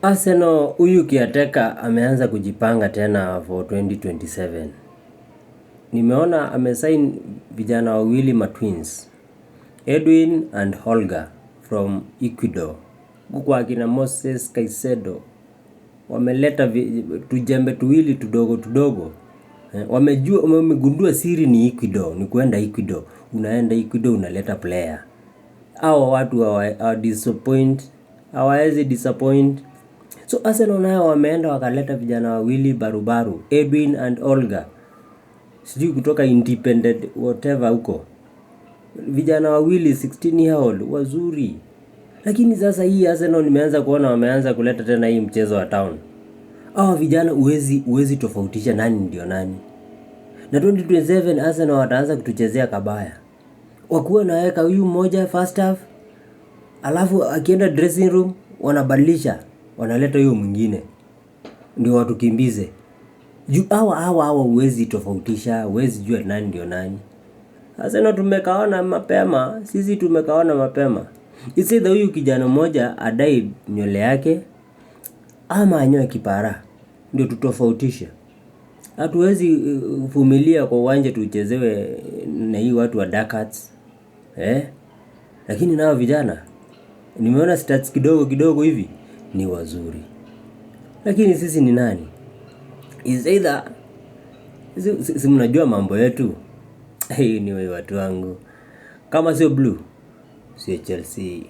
Arsenal, huyu caretaker ameanza kujipanga tena for 2027. Nimeona amesign vijana wawili matwins, Edwin and Holger from Ecuador. Huku akina Moses Caicedo wameleta tujembe tuwili tudogo tudogo. Wamejua, wamegundua siri ni Ecuador, ni kuenda Ecuador. Unaenda Ecuador unaleta player. Hawa watu hawa disappoint, hawawezi disappoint. So Arsenal nayo wameenda wakaleta vijana wawili barubaru, Edwin and Olga, sijui kutoka Independent whatever huko, vijana wawili 16 year old wazuri. Lakini sasa hii Arsenal nimeanza kuona wameanza kuleta tena hii mchezo wa town. Hawa vijana huwezi tofautisha nani ndio nani. Na 2027 Arsenal wataanza kutuchezea kabaya, wakuwa naweka huyu mmoja first half, alafu akienda dressing room wanabadilisha, wanaleta huyo mwingine ndio watukimbize. Juu hawa huwezi tofautisha, huwezi jua nani ndio nani. Arsenal tumekaona mapema, sisi tumekaona mapema. It's either huyu kijana mmoja adye nywele yake ama anyoe kipara ndio tutofautishe. Hatuwezi vumilia kwa uwanja tuchezewe na hii watu wa dark arts. Eh? Lakini nao vijana nimeona stats kidogo kidogo hivi ni wazuri. Lakini sisi ni nani? Is either si mnajua mambo yetu. Hey, ni watu wangu. Kama sio blue, sio Chelsea.